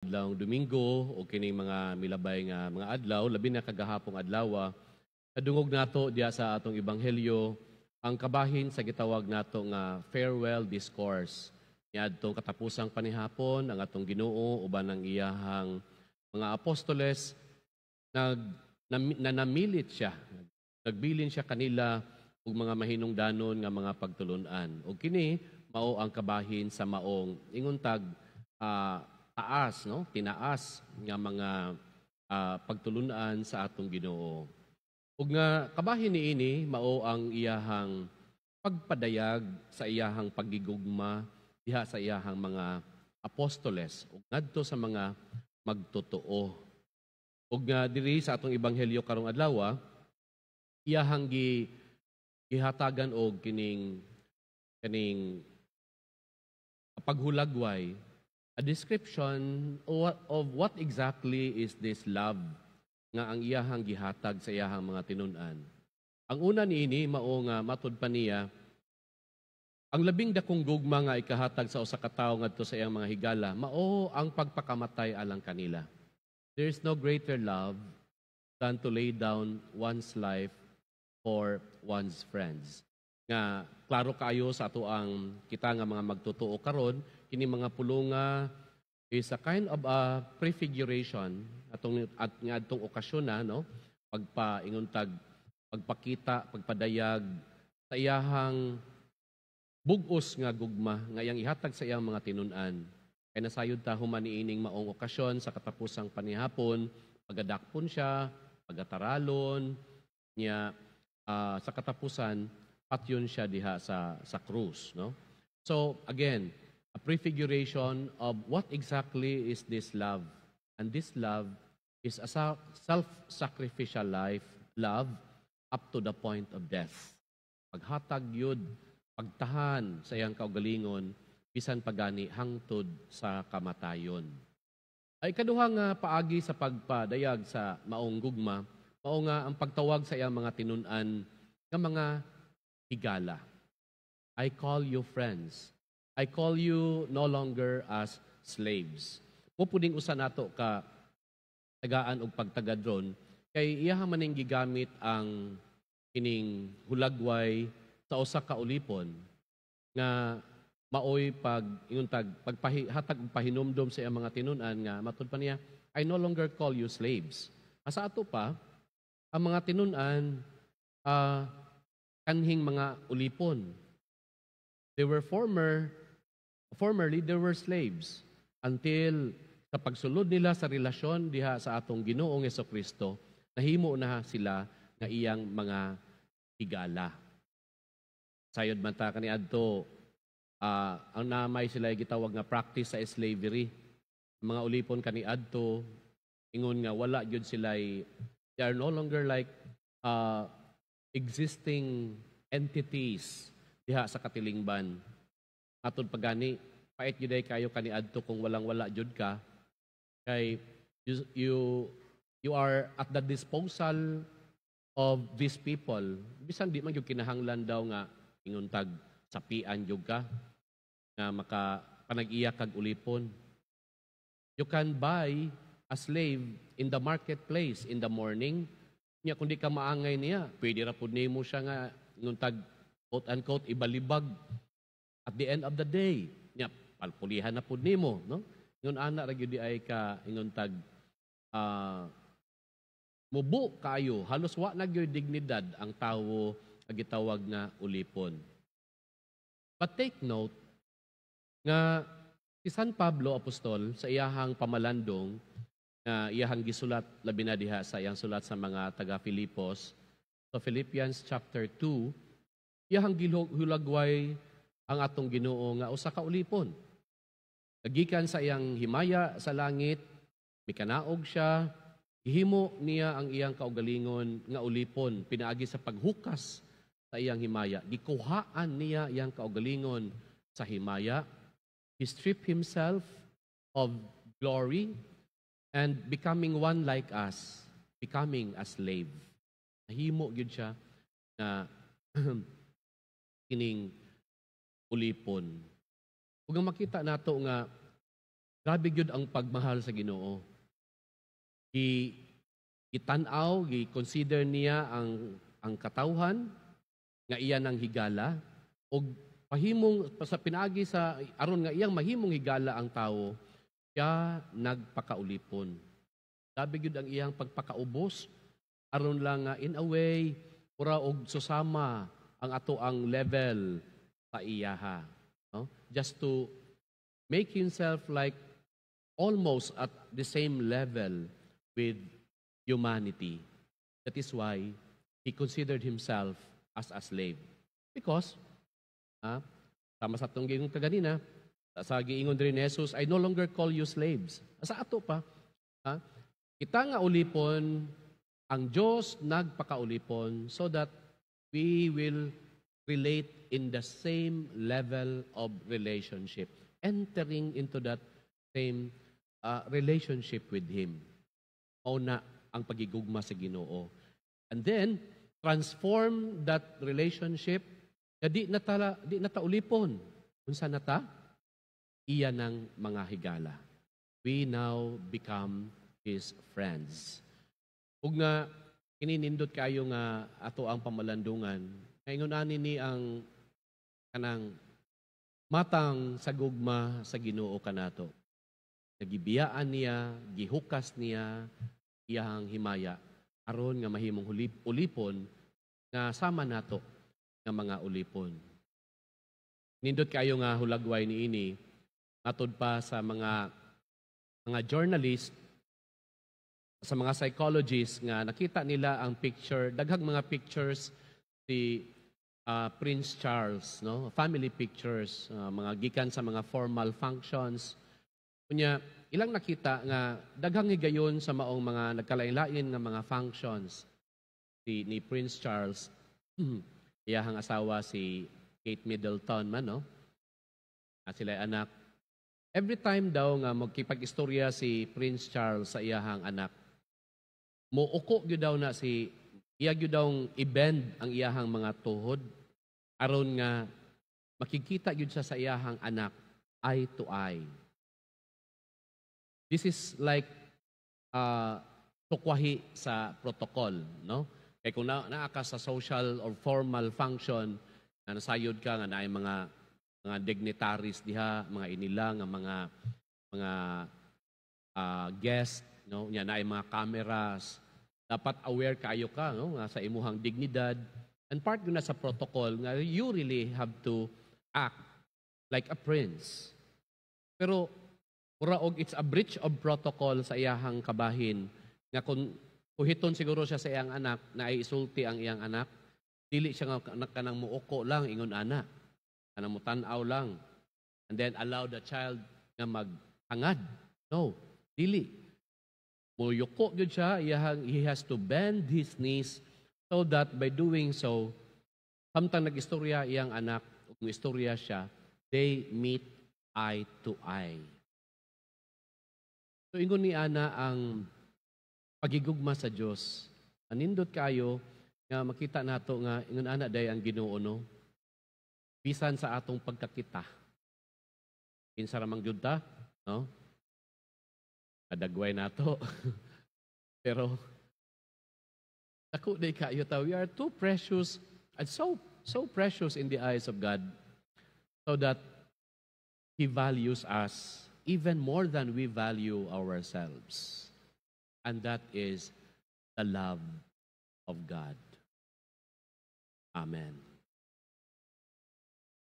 Adlawng Domingo o kining mga milabay nga mga adlaw, labi na kagahapong adlaw, nadungog nato diya sa atong ebanghelyo ang kabahin sa gitawag nato nga farewell discourse. Niadtong katapusang panihapon, ang atong Ginoo uban ang iyahang mga apostoles nanamilit siya, nagbilin siya kanila og mga mahinungdanon nga mga pagtulunan. Og kini mao ang kabahin sa maong ingon tag taas, no, tinaas nga mga pagtulunan sa atong Ginoo. Ug nga kabahin niini mao ang iyahang pagpadayag sa iyahang pagigugma diha sa iyahang mga apostoles ug ngadto sa mga magtotoo. Ug nga diri sa atong ebanghelyo karong adlaw, iyahang gihatagan og kining kaning paghulagway, a description of what exactly is this love nga ang iyahang gihatag sa iyahang mga tinun-an. Ang una niini mao nga, matud pa niya, ang labing dakong gugma nga ikahatag sa usa ka tawo ngadto sa iyang mga higala mao ang pagpakamatay alang kanila. There is no greater love than to lay down one's life for one's friends. Nga klaro kaayo sa ato ang kita nga mga magtotoo karon, kini mga pulunga is a kind of a prefiguration atong at ngadtong okasyon na, no, pagpaingon tag pagpakita, pagpadayag sa iyahang bug-os nga gugma nga iyang ihatag sa iyang mga tinun-an. Kay nasayod ta, human niining maong okasyon sa katapusang panihapon, pagadakpon siya, pagataralon niya, sa katapusan patyon siya diha sa krus, no? So again, a prefiguration of what exactly is this love. And this love is a self-sacrificial life, love up to the point of death. Paghatag yun, pagtahan sa iyang kaugalingon, bisan pagani hangtod sa kamatayon. Ay kaduha nga paagi sa pagpadayag sa maong gugma, mao nga ang pagtawag sa iyang mga tinun-an nga mga higala. "I call you friends. I call you no longer as slaves." Mao pud ning usa nato ka tagaan og pagtagad ron kay iya man ning gigamit ang kining hulagway sa usa ka ulipon nga maoy pag ingon tag pagpahihatag og pahinumdom sa iyang mga tinun-an nga matud pa niya, "I no longer call you slaves." Asa ato pa ang mga tinun-an kanhing mga ulipon. They were former formerly they were slaves until sa pagsulod nila sa relasyon diha sa atong Ginoong Kristo, nahimo na sila nga iyang mga higala. Sayod man ta kaniadto, ang namay sila gitawag nga practice sa slavery. Ang mga ulipon kaniadto, ingon nga wala gyud sila, they are no longer like existing entities diha sa katilingban. Atod pagani, pait gyud ay kayo kaniadto kung walang-wala jud ka kay you are at the disposal of these people, bisan di man gyud kinahanglan daw nga ingon tag sapian gyud ka nga maka panag-iya kag ulipon. You can buy a slave in the marketplace in the morning niya. Kung di ka maangay niya, pwede ra pud nimo siya nga ingon tag, quote unquote, ibalibag at the end of the day niya, palpulihan na pud nimo, no? Ingon ana ra gyud ay ka ingon tag mubo kayo, halos wa na gyud dignidad ang tawo nga gitawag nga ulipon. But take note nga si San Pablo Apostol, sa iyahang pamalandong nga iyahang gisulat, labi na diha sa iyang sulat sa mga taga Filipos, sa Philippians chapter 2, iyahang gihulagway ang atong Ginoo nga usa ka ulipon. Gikan sa iyang himaya sa langit, mikanaog siya, gihimo niya ang iyang kaugalingon nga ulipon pinaagi sa paghukas sa iyang himaya. Gikuhaan niya iyang kaugalingon sa himaya. He stripped himself of glory and becoming one like us, becoming a slave. Nahimo gyud siya na kining ulipon. Ug ang makita nato nga Grabe gyud ang pagmahal sa Ginoo. Gitan-aw, gi-consider niya ang katawhan nga iya nang higala og pahimong sa pinaagi sa aron nga iyang mahimong higala ang tawo, siya nagpakaulipon. Grabe gyud ang iyang pagpakaubos aron lang nga in a way mura og susama ang ato ang level sa iyaha, no? Just to make himself like almost at the same level with humanity. That is why he considered himself as a slave. Because, sama sa atong giingon kaganina, sa giingon diri ni Jesus, "I no longer call you slaves." Sa ato pa, kita nga ulipon, ang Diyos nagpakaulipon so that we will relate in the same level of relationship, entering into that same relationship with Him. Mao na ang pagigugma sa Ginoo. And then, transform that relationship nga di na ta ulipon. Unsa na ta? Iya ng mga higala. We now become His friends. Ug nga kininindot kayo nga ato ang pamalandungan. Ngayon ani ni ang kanang matang sa gugma sa Ginoo kanato. Nagibiyaan niya, gihukas niya iyang himaya aron nga mahimong ulipon nga sama nato nga mga ulipon. Nindot kayo nga hulagway niini matod pa sa mga journalist, sa mga psychologists nga nakita nila ang picture, daghang mga pictures si Prince Charles, no? Family pictures, mga gikan sa mga formal functions. Unya, ilang nakita nga daghang higayon sa maong mga nagkalain-lain nga mga functions si ni Prince Charles, iyahang asawa si Kate Middleton man, no? At sila anak. Every time daw nga magkipag-istorya si Prince Charles sa iyahang anak, muuko gyud daw na si iya gyud daw i-bend ang iyahang mga tuhod aron nga makikita gyud siya sa iyahang anak eye to eye. This is like tukwahi sa protocol, no? Kay kung naa ka sa social or formal function, na nasayod ka nga naay mga dignitaries diha, mga inila nga mga guest, no? Nya naay mga cameras. Dapat aware kayo ka, no, nga sa imuhang dignidad. And part gyud na sa protocol nga you really have to act like a prince. Pero mura og it's a breach of protocol sa iyahang kabahin nga kung kuhiton siguro siya sa iyang anak na ay isulti ang iyang anak, dili siya nga kanang muuko lang ingon ana. Kanang mutan-aw lang. And then allow the child nga maghangad. No, dili. Muyuko gyud siya, iyahang he has to bend his knees so that by doing so, samtang nag-istorya iyang anak, ug istorya siya, they meet eye to eye. So ingon ni ana ang pagigugma sa Dios. Anindot kayo nga makita nato nga ingon ana day ang Ginoo, no. Bisan sa atong pagkakita. Kinsa ra man gyud ta, no? Kadagway nato. Pero dako day kayo ta. We are too precious and so so precious in the eyes of God so that He values us even more than we value ourselves. And that is the love of God. Amen.